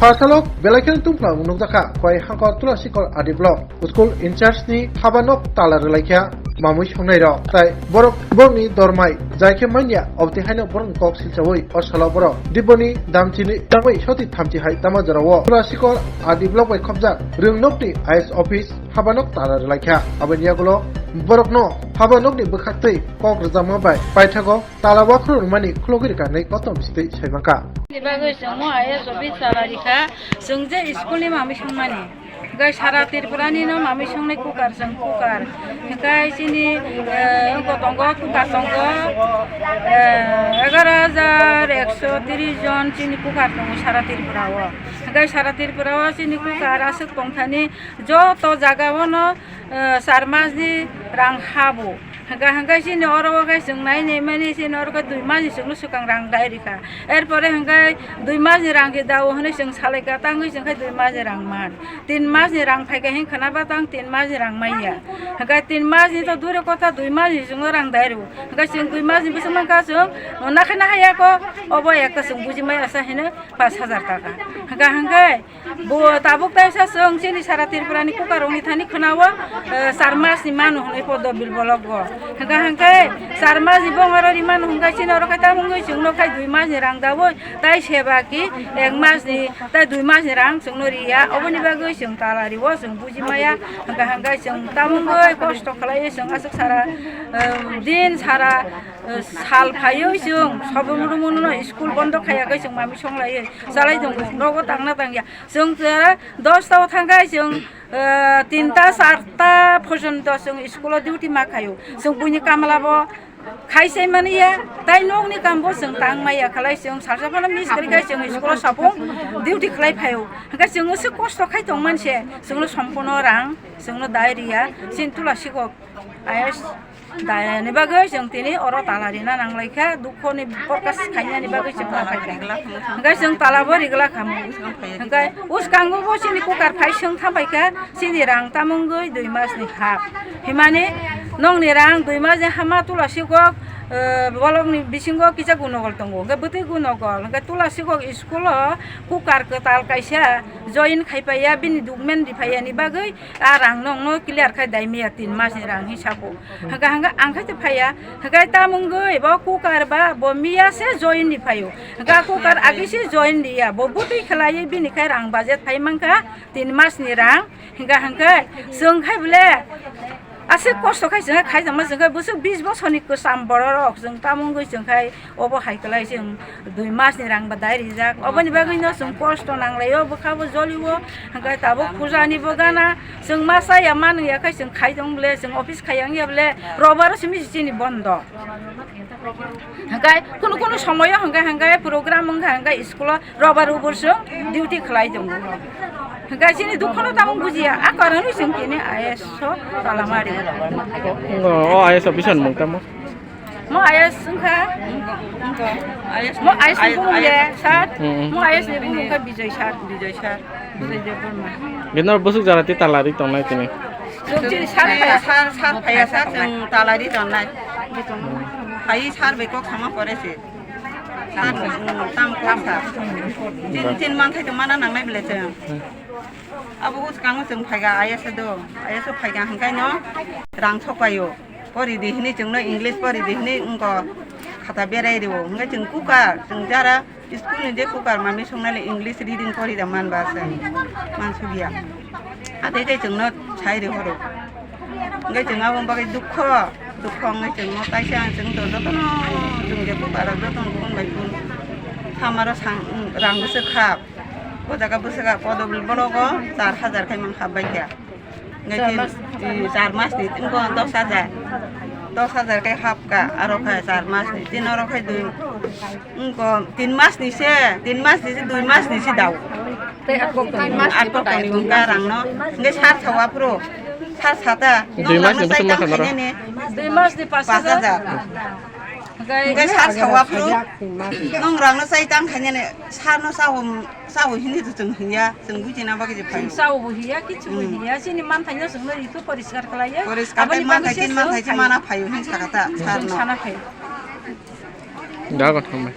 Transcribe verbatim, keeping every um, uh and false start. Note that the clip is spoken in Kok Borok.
Phasalok belai kheno tungphla nukjakha, Khowai Hangkor Tulasikor R D block school in-charge ni haba nok tala rwlaikha mamui songnai rok, tai borok borokni dormai jai khe manya, obotwi haino borokni kok silchaui o salo borok Diboni Damchini tangwi soti thamchi hai tama jorao Tulasikor R D block bai khopjak rwngnokni I S office haba nok tala rwlaikha. Aboni yagulo borokno haba nokni bwkhaktwi kok rwjakma bai paithago tala wakhro rwmani khulogwi rwkha hinwi kotom bisitwi saimangkha. Ni bagwi chwng mo I S office tala rikha, chwng je school ni mamui songmani. Hwnkhe sara Tripura ni no mamui songnai cooker chwng cooker. Hwnkhe chini, eh, wngkha tongo, cooker tongo, eh, egaroh hajar ekso tris jon chini cooker tongo sara Tripura o. Hwnkhe sara Tripura o chini cooker aswk tongthani joto jaga o no, eh, char mas ni rang habo. Hwnkhe, hwnkhe chini oro o khe chwng nai nai mani, chini oro khe dui mas ni chwngno swkang rang dai rikha. Erpore hwnkhe dui mas ni rang khe dao hwnwi chwng salaikha, tangwi chwng khe dui mas ni rang man. Tin mas ni rang phaikha hwn khna ba tang tin mas ni rang manya. Hwnkhe tin mas ni to dure kotha, dui mas ni chwngno rang dai rw. Hwnkhe chwng dui mas ni bwswk mankha chwng, nakhe nahaya ko, obo ekta chwng buji maya sa hino pash hajar taka. Hwnkhe, hwnkhe Bo tabuk taisa chwng chini sara Tripura ni cooker rokni thani khwnao, eh, char mas ni manu hwnwi podo bil bolok go. Hwnkha hwnkhe char mas ni bongaro ri manu hwnkha chini oro khai tamo wngwi chwngno khai dui mas ni rang daui tai seba ki ek mas ni tai dui mas ni rang chwngno riya. Oboni bagwi chwng tala rio chwng buji maya. Hwnkha hwnkhe chwng tamo wngwi kosto khlaiwi chwng aswk sara, eh, din sara, eh, sal phaiwi chwng sobo munu munu no school bondo khaiya khai chwng mami songlaiwi. Chalai tongo, nogo tangna tangya. Chwng, eh, dosta o thangkhe chwng, eh, tinta, charta porjonto chwng school o duty ma khaio. Chwng buini kamla bo khai sai mani ya, tai nokni kam bo chwng tang maya khalai chwng salsa phano miss kari khai chwng school o sapung duty khlai phaio. Hwnkhe chwng aswk kosto khai tong man se, chwngno sompono rang, chwngno dai riya, chini Tulasikok I S dayani bagwi chwng tini oro tala rina nang lai kha, dukho ni forecast khainani bagwi chwng ma phaikha. Hwnkhe chwng tala bo rigla khamu. Hwnkhe uskango bo chini cooker phai chwng tha phaikha, chini rang tamo wngwi dui mas ni hap. Himani nokni rang dui mas ni hama Tulasikok, eh, bolokni bisingo kisa gunogol tongo. Hwnkhe bwtwi gunogol. Hwnkhe Tulasikok school o cooker kwtal kaisa join khai paiya, bini document ri phaiyani bagwi a rang nokno clear khai dai maya tin mas ni rang hinwi sako. Hwnkha hwnkha ang khai phaiya, hwnkhe tamo wngwi bo cooker ba bo miya se join ri phaio. Hwnkha cooker agi se join riya, bo bwtwi khlaiwi bini khai rang budget phai mankha tin mas ni rang. Hwnkha hwnkhe chwng khai bole aswk kosto khai chwng khai tongma chwng khai bwswk bis bosorni kwcham bororok chwng tamo wngwi chwng khai Obo hai kwlai chwng dui mas ni rang ba dai rijak. Oboni bagwi no chwng kosto nang lai o, bwkha bo joli o. Hwnkhe tabuk puja ni bo gana chwng ma cha ya, ma nung ya khe chwng khai tong bole, chwng office khai yang ya bole, robar o simi chini bondo. Hwnkhe kunu kunu somoy o hwnkhe, hwnkhe program wngkha, hwnkhe school o robar ubur chwng duty khlai tongo. Hwnkhe chini dukho no tamo bujiya, a karon chwng tini I S o tala mari. O, o I S officer mung tamo? Mo I S wngkha. Mo I S ni bumung de sir. Mm, mm. Mo I S ni bumung kha Bijoy sir. Bijoy sir. Bijoy Debbarma. Gino busuk jara ti talari tongnai tini. Chwng chini sir phaya. Sir, sir phaya sir, chwng talari tongnai. Phai sir bai kok sama pore se. Sir, mm, tam kok sir. Tin, tin manthai to mana nangnai bele chwng. Abo uskango chwng phaiga I S o do. I S o phaiga hwnkhe no rang sok paio. Pori di hini chwngno English pori di hini wngko khata berai rio. Hwnkhe chwng cooker, chwng jara school ni je cooker mami songnai le English reading pori da man ba se. Man sugya. Ate te chwngno sai ri horo. Hwnkhe chwng abo bagwi dukho, dukho wngwi chwngno kaisa ang chwng to jotono chwng je cooker rok jotono phone bai phone. Hamaro sang, rang bwswk kha. O jaga bwswk a podobil bologo char hajar khai mang hap bai kha. Ngai tin, eh, char mas ni tin ko dos hajar. Dos hajar khai hap ka, aro khai char mas ni tin oro khai dui. Wngko tin mas ni se, tin mas ni se, dui mas ni se dao. Tei atkok tong ni. Atkok tong ni wngka rang no. Ngai sar sawa phuru. Sar sata. Dui mas ni bwswk ma kha noro? Dui mas ni pas hajar. Ngai sar sawa phuru. Nong rang no sai tang khainani sar no sao. Sao hini to chwng hiya, chwng buji na bagwi je phaio. Sao bo hiya, kichu bo hiya, chini manthai no chwng no ritu poriskar khlaiya. Poriskar khai manthai, tin manthai se mana phaio hin sakata, sar no. Sana phaio. Jaga thambai.